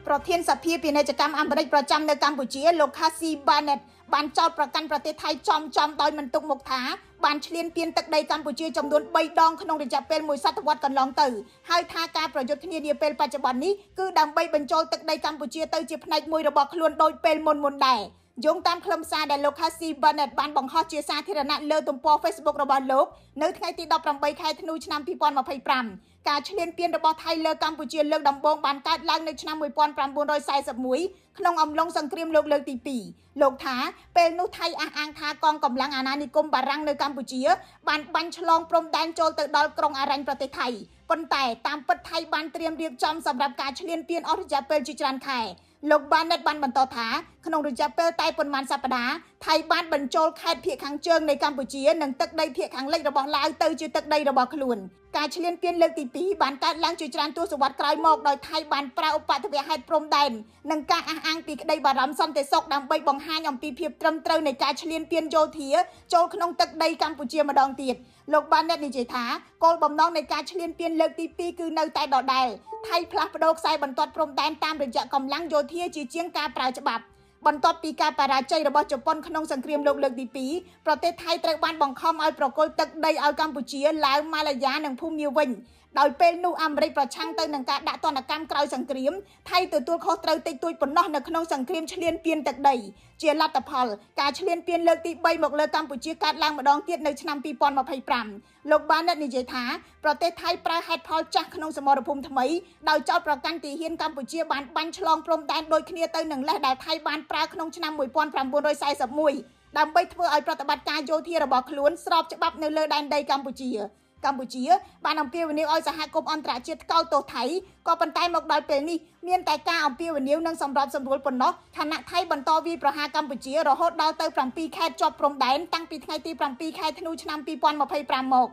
ប្រធានសភាពាណិជ្ជកម្មអាមេរិកប្រចាំនៅកម្ពុជាលោក Cassie Barnett បានចោទប្រកាន់ប្រទេសថៃចំចំដោយមិនទុកមុខថាបានឈ្លានពានទឹកដីកម្ពុជាចំនួន3ដងក្នុងរយៈពេលមួយសតវត្សកន្លងទៅហើយថាការប្រយុទ្ធគ្នានាពេលបច្ចុប្បន្ននេះគឺដើម្បីបញ្ចូលទឹកដីកម្ពុជាទៅជាផ្នែកមួយរបស់ខ្លួនដូចពេលមុនមុនដែរយោងតាមខ្លឹមសារដែលលោក Cassie Barnett បានបង្ហោះជាសាធារណៈលើទំព័រ Facebook របស់លោកនៅថ្ងៃទី18ខែធ្នូឆ្នាំ2025ការឈ្លានពានរបស់ថៃលើកម្ពុជាលើកដំបូងបានកើតឡើងនៅឆ្នាំ1941ក្នុងអំឡុងសង្គ្រាមលោកលើកទី2លោកថាពេលនោះថៃអះអាងថាកងកម្លាំងអាណានិគមបារាំងនៅកម្ពុជាបានបាញ់ឆ្លងព្រំដែនចូលទៅដល់ក្រុងអារញ្ញប្រទេសថៃប៉ុន្តែតាមពិតថៃបានត្រៀមរៀបចំសម្រាប់ការឈ្លានពានអស់រយៈពេលជាច្រើនខែលោក Barnett បានបន្តថាក្នុងរយៈពេលតែប៉ុន្មានសប្តាហ៍ថៃបានបញ្ចូលខេត្តភាគខាងជើងនៃកម្ពុជានិងទឹកដីភាគខាងលិចរបស់ឡាវទៅជាទឹកដីរបស់ខ្លួនការឈ្លានពានលើកទី2បានកើតឡើងជាច្រើនទសវត្សរ៍ក្រោយមកដោយថៃបានប្រើឧបទ្ទវហេតុព្រំដែននិងការអះអាងពីក្តីបារម្ភសន្តិសុខដើម្បីបង្ហាញអំពីភាពត្រឹមត្រូវនៃការឈ្លានពានយោធាចូលក្នុងទឹកដីកម្ពុជាម្ដងទៀតលោក Barnett និយាយថាគោលបំណងនៃការឈ្លានពានលើកទី2គឺនៅតែដដែលថៃផ្លាស់ប្ដូរខ្សែបន្ទាត់ព្រំដែនតាមរយៈកម្លាំងយោធាជាជាងការប្រើច្បាប់បន្ទាប់ពីការបរាជ័យរបស់ជប៉ុនក្នុងសង្គ្រាមលោកលើកទី2ប្រទេសថៃត្រូវបានបង្ខំឲ្យប្រគល់ទឹកដីឲ្យកម្ពុជាឡាវម៉ាឡេយ៉ានិងភូមាវិញដោយពេលនោះអាមេរិកប្រឆាំងទៅនឹងការដាក់ទណ្ឌកម្មក្រោយសង្គ្រាមថៃទទួលខុសត្រូវតិចតួចប៉ុណ្ណោះនៅក្នុងសង្គ្រាមឈ្លានពានទឹកដីជាលទ្ធផលការឈ្លានពានលើកទី3មកលើកម្ពុជាកើតឡើងម្ដងទៀតនៅឆ្នាំ2025លោក Barnett និយាយថាប្រទេសថៃប្រើហេតុផលចាស់ក្នុងសមរភូមិថ្មីដោយចោទប្រកាន់ទាហានកម្ពុជាបានបាញ់ឆ្លងព្រំដែនដូចគ្នាទៅនឹងលេសដែលថៃបានប្រើក្នុងឆ្នាំ1941ដើម្បីធ្វើឲ្យប្រតិបត្តិការយោធារបស់ខ្លួនស្របច្បាប់នៅលើដែនដីកម្ពុជាកម្ពុជាបានអំពាវនាវឲ្យសហគមន៍អន្តរជាតិថ្កោលទោសថៃក៏ប៉ុន្តែមកដល់ពេលនេះមានតែការអំពាវនាវនិងសម្របសម្រួលប៉ុណ្ណោះខណៈថៃបន្តវាយប្រហារកម្ពុជារហូតដល់ទៅ7ខេត្តជាប់ព្រំដែនតាំងពីថ្ងៃទី7ខែធ្នូឆ្នាំ2025មក។